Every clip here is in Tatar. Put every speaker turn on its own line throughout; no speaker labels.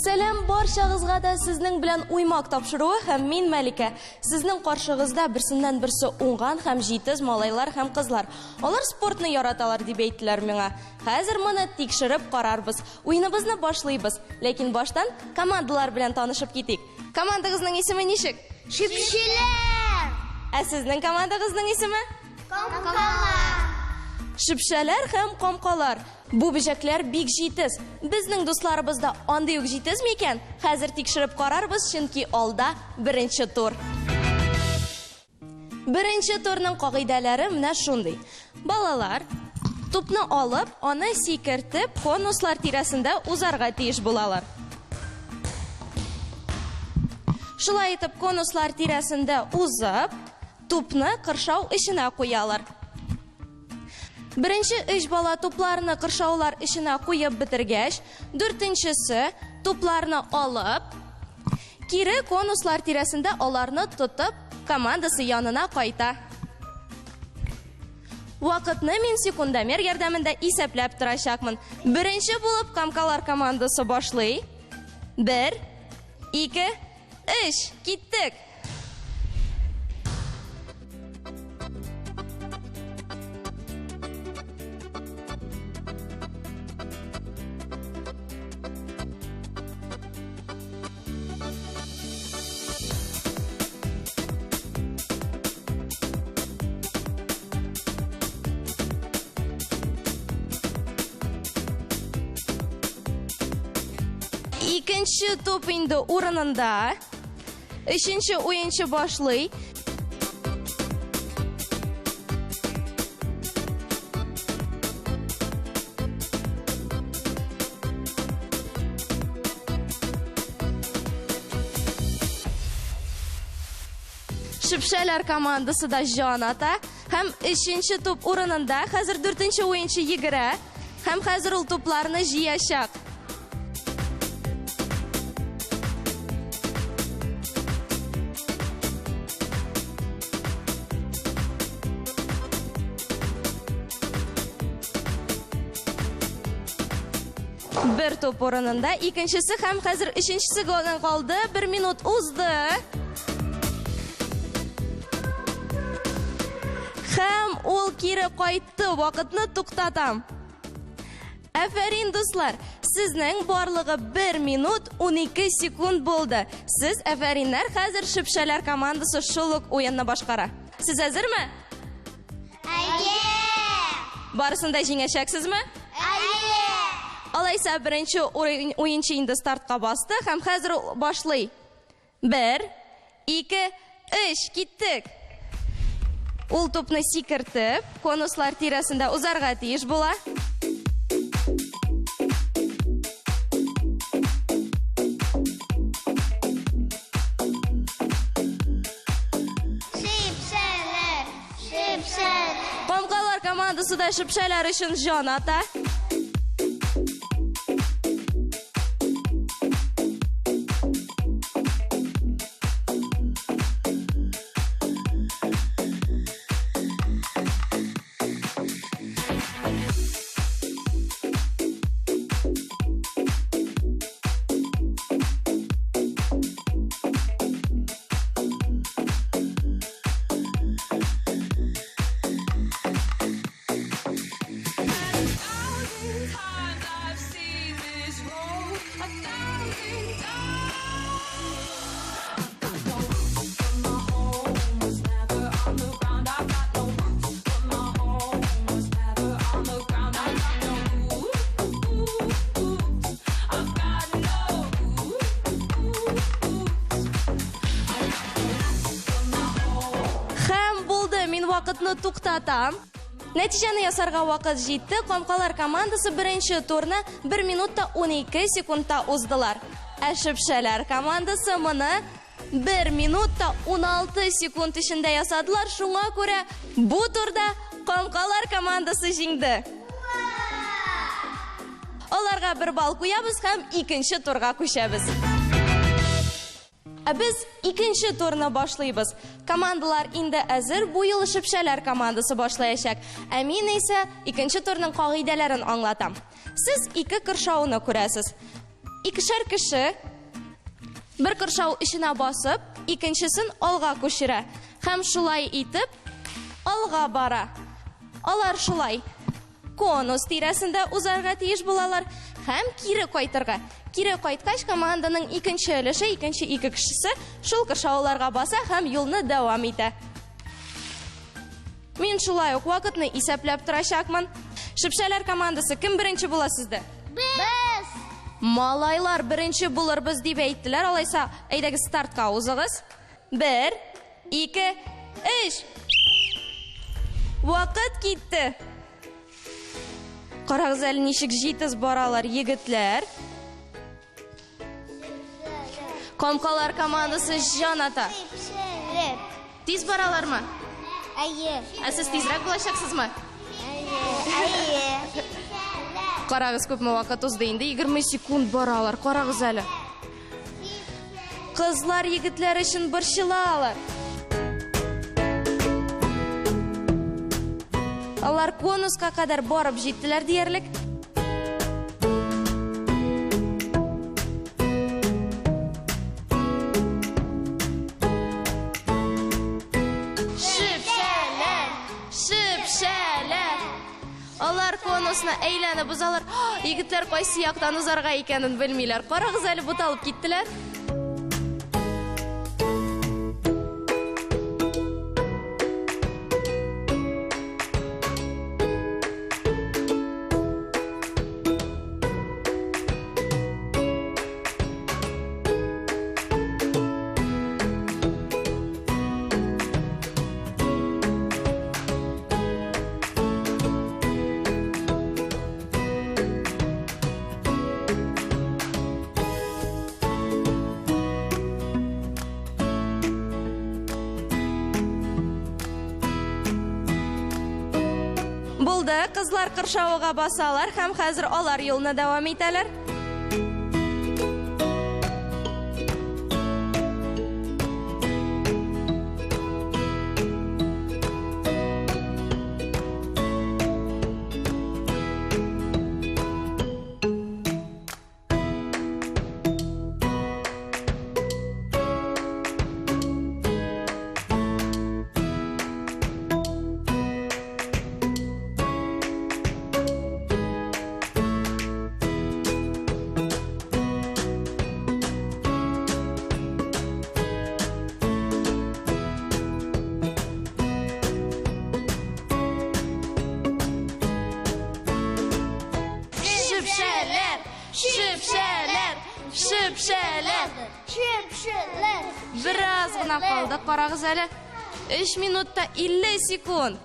Сәлам барчагызга да сезнең белән Уймак тапшыруы һәм мин Мәликә. Сезнең каршыгызда берсеннән берсе уңган һәм җитез малайлар һәм кызлар. Алар спортны яраталар дип әйттеләр миңа. Хәзер моны тикшереп карарбыз. Уеныбызны башлыйбыз. Ләкин баштан командалар белән танышып китик. Командагызның исеме ничек?
Шөпшәләр!
Ә сезнең командагызның исеме?
Камкалар!
Шөпшәләр һәм камкалар. Бу бөҗәкләр бик җитез. Безнең дусларыбыз да андый ук җитез микән? Хәзер тикшереп карарбыз, чөнки алда беренче тур. Беренче турның кагыйдәләре менә шундый. Балалар тупны алып, аны сикертеп, конуслар тирәсендә узарга тиеш булалар. Шулай итеп, конуслар тирәсендә узып, тупны кыршау эченә куялар. Беренче өч бала тупларны кыршаулар эченә куеп бетергәч, дүртенчесе тупларны алып, кире конуслар тирәсендә аларны тотып, командасы янына кайта. Вакытны мин секундомер ярдәмендә исәпләп торачакмын. Беренче булып Камкалар командасы башлый. Бер, ике, өч, киттек! Икенче туп инде урынында. Өченче уенчы башлый. Шөпшәләр командасы да җан ата. Һәм өченче туп урынында хәзер дүртенче уенчы йөгерә. Һәм хәзер ул тупларны җыячак. Бер туп урынында, икенчесе һәм хәзер өченчесе голдан калды. Бер минут узды. Һәм ул кире кайтты. Вакытны туктатам. Әфәрин, дуслар! Сезнең барлыгы 1 минут 12 секунд булды. Сез әфәриннәр, хәзер Шөпшәләр командасы шул ук уенны башкара. Сез әзерме?
Әйе!
Барысын да җиңәчәксезме?
Әйе!
Алайса беренче уенчы инде стартка басты һәм хәзер ул башлый. Бер, ике, өч, киттек! Ул тупны сикертеп, конуслар тирәсендә узарга тиеш була.
Шөпшәләр, шөпшәләр.
Камкалар командасы да шөпшәләр өчен җан ата. Һәм булды, мин вакытны туктатам. Нәтиҗәне ясарга вакыт җитте. Камкалар командасы беренче турны 1 минутта 12 секундта уздылар. Ә Шөпшәләр командасы моны 1 минут та 16 секунд эчендә ясадылар. Шуңа күрә бу турда Камкалар командасы җиңде. Аларга бер балл куябыз һәм икенче турга күчәбез. Ә без икенче турны башлыйбыз. Командалар инде әзер, бу юлы Шөпшәләр командасы башлаячак. Ә мин исә икенче турның кагыйдәләрен аңлатам. Сез ике кыршауны күрәсез. Икешәр кеше бер кыршау эченә басып, икенчесен алга күчерә. Һәм шулай итеп алга бара. Алар шулай конус тирәсендә узарга тиеш булалар һәм кире кайтырга. Кире кайткач, команданың икенче өлеше, икенче ике кешесе шул кыршауларга баса һәм юлны дәвам итә. Мин шулай ук вакытны исәпләп торачакмын. Шөпшәләр командасы кем беренче була сездә?
Без!
Малайлар беренче булырбыз дип әйттеләр. Алайса, әйдәгез стартка узыгыз. 1, 2, 3. Вакыт китте. Карагыз әле ничек җитез баралар егетләр. Камкалар командасы җан ата. Тиз баралармы?
Әйе.
Ә сез тизрәк булачаксызмы?
Әйе.
Карагыз, күпме вакыт узды инде, 20 секунд баралар. Карагыз әле. Кызлар егетләр өчен борчылалар. Алар конуска кадәр барып җиттеләр диярлек. Шөпшәләр, шөпшәләр. Алар конусны әйләнеп узалар. Егетләр кайсы яктан узарга икәнен белмиләр. Карагыз әле, буталып киттеләр. Булды, кызлар кыршавыга басалар һәм хәзер алар юлны дәвам итәләр. Шөпшәләр, шөпшәләр, шөпшәләр.
Шөпшәләр.
Бераз гына калды, карагыз әле. 3 минутта 50 секунд.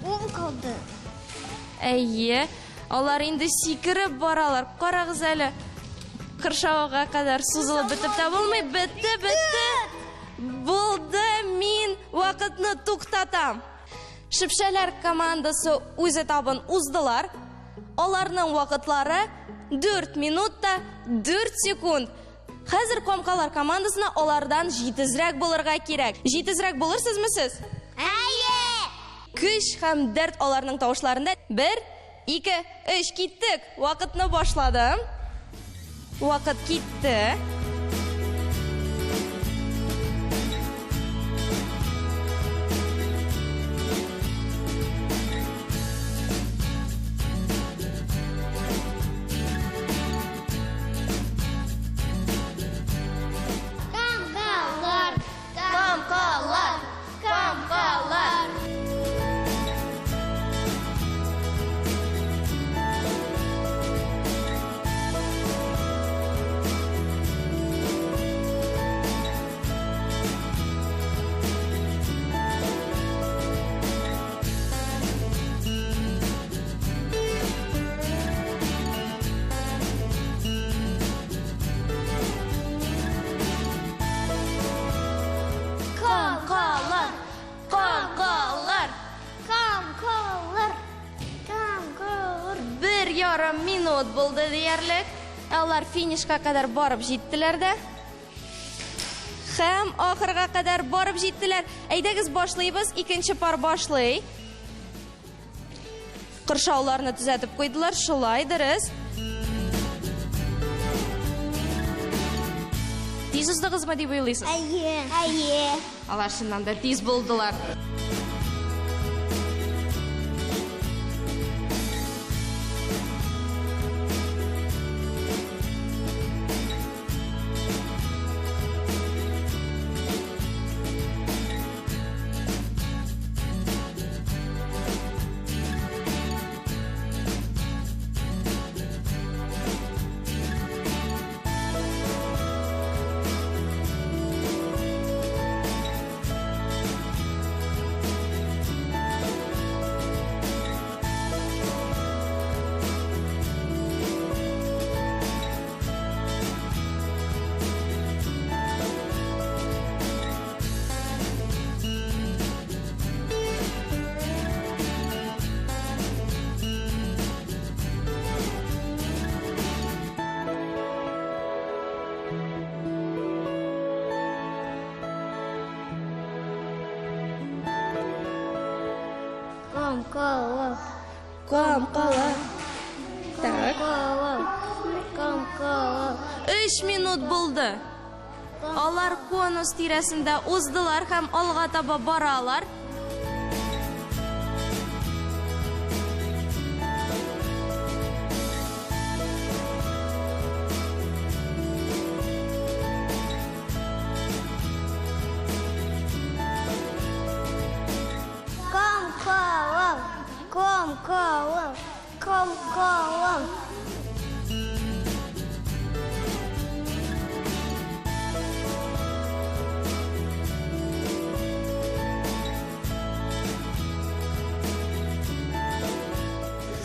Ун калды.
Әйе, алар инде сикереп баралар. Карагыз әле. Кыршауга кадәр сузылып бетеп тә булмый. Бетте, бетте. Булды, мин вакытны туктатам. Шөпшәләр командасы үз этабын уздылар. Аларның вакытлары 4 минутта 4 секунд. Хәзер Камкалар командасына алардан җитезрәк булырга кирәк. Җитезрәк булырсызмы сез?
Әйе!
Көч һәм дәрт аларның тавышларында. 1, 2, 3, киттек. Вакытны башладым. Вакыт китте.
Камкалар.
Камкалар. Камкалар. ярым минут булды диярлек. Алар финишка кадәр барып җиттеләр дә. Һәм ахырга кадәр барып җиттеләр. Әйдәгез башлыйбыз. Икенче пар башлый. Кыршауларны төзәтеп куйдылар. Шулай дөрес. Тиз уздыгызмы дип уйлыйсыз?
Әйе. Әйе.
Алар чыннан да тиз булдылар.
Комкалар.
Комкалар. Так.
Комкалар. Комкалар.
3 минут булды. Алар конус тирәсендә уздылар һәм алга таба баралар.
Комкалар. Комкалар. Комкалар.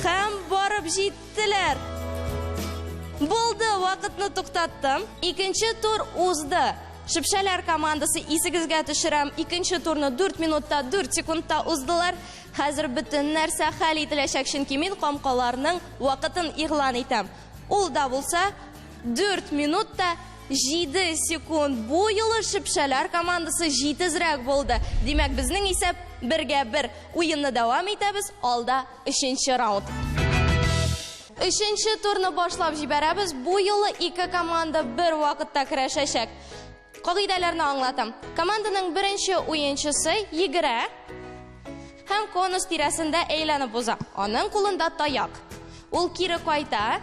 Һәм барып җиттеләр. Булды, вакытны туктаттым. Икенче тур узды. Шипшәләр командасы исегезгә төшерәм. Икенче турны 4 минутта 4 секундта уздылар. Хәзер бөтен нәрсә хәл ителәчәк, чөнки мин комкаларның вакытын игълан итәм. Ул да булса 4 минутта 7 секунд. Бу юлы Шипшәләр командасы җитезрәк булды. Димәк, безнең исәп бергә бер. Уенны дәвам итәбез. Алда өченче раунд. Өченче турны башлап җибәрәбез. Бу юлы ике команда бер вакытта көрәшәчәк. Кагыйдәләрне аңлатам. Команданың беренче уенчысы йөгерә һәм конус тирәсендә әйләнеп уза. Аның кулында таяк. Ул кире кайта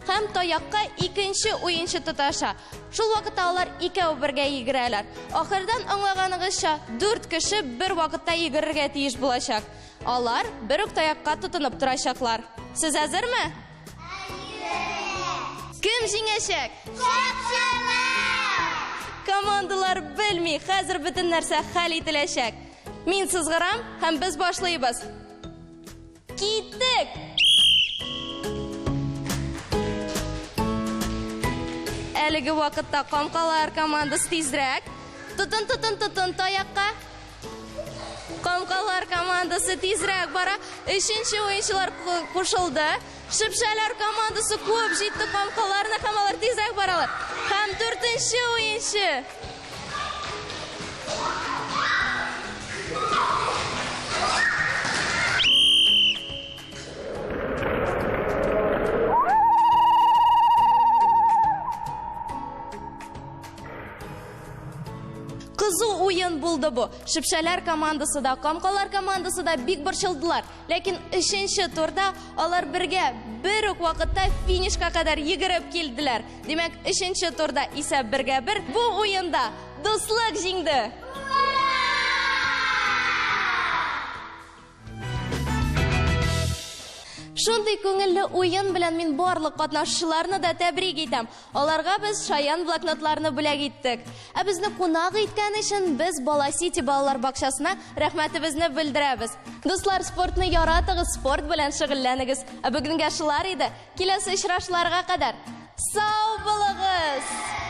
һәм таякка икенче уенчы тоташа. Шул вакытта алар икәү бергә йөгерәләр. Ахырдан аңлаганыгызча, 4 кеше бер вакытта йөгерергә тиеш булачак. Алар бер үк таякка тотынып торачаклар. Сез әзерме? Кем җиңәчәк?
Шапшалар.
Командалар белми, хәзер бөтен нәрсә хәл ителәчәк. Мин сызгырам һәм без башлыйбыз. Киттек! Әлеге вакытта Камкалар командасы тизрәк. Тотын, тотын, тотын таякка. Камкалар командасы тизрәк бара. Өченче уенчылар кушылды. Шипшәләр командасы куып җитте камкаларны һәм алар тизрәк баралар. Һәм дүртенче уенчы. Кызу уен булды бу. Шипшәләр командасы да, Камкалар командасы да бик борчылдылар. Ләкин өченче турда алар бергә бер үк вакытта финишка кадәр йөгереп килделәр. Димәк, өченче турда исәп бергә бер. Бу уенда дуслык җиңде. Шундый күңелле уен белән мин барлык катнашучыларны да тәбрик итәм. Аларга без шаян блокнотларны бүләк иттек. Ә безне кунак иткән өчен без Бала Сити балалар бакчасына рәхмәтебезне белдерәбез. Дуслар, спортны яратыгыз, спорт белән шөгыльләнегез. Ә бүгенгә шулар иде. Киләсе очрашларга кадәр. Сау булыгыз!